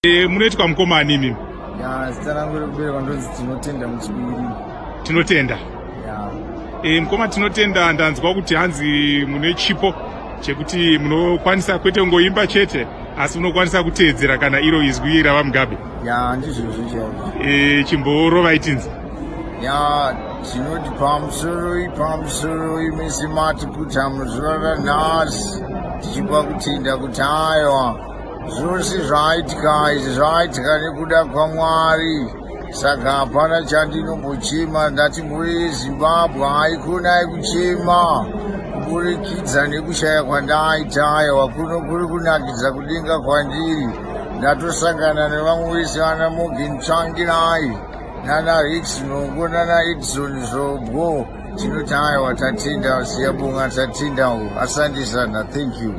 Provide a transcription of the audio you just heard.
E, munoitwa mukoma ani imimi? Ya, zita rangu rekuberekwa ndonzi Tinotenda Muchibiri. Tinotenda. Ya. E, mukoma Tinotenda, ndanzwa kuti hanzi mune chipo chekuti munokwanisa kwete kungoimba chete asi munokwanisa kuteedzera kana iro izwi ravaMugabe. Ya, ndizvozvo chaizvo. E, chimborovai tinzi. Ya, tinoti pamusoroi pamusoroi mese mati kuta muzuva ranhasi tichipa kutenda kuti aiwa Zvose zvaitika izvi zvaitika nekuda kwaMwari, saka hapana chandinombochema. Ndati mhuri yeZimbabwe haikonai kuchema kuburikidza nekushaya kwandaita. Aiwa, kuno kuri kunakidza kudenga kwandiri. Ndatosangana nevamwe vese vana Morgan Tsvangirai nana Rex Nhongo nana Edson Zvobwo. Tinoti aiwa, tatenda, siyabonga, tatenda. Asante sana, thank you.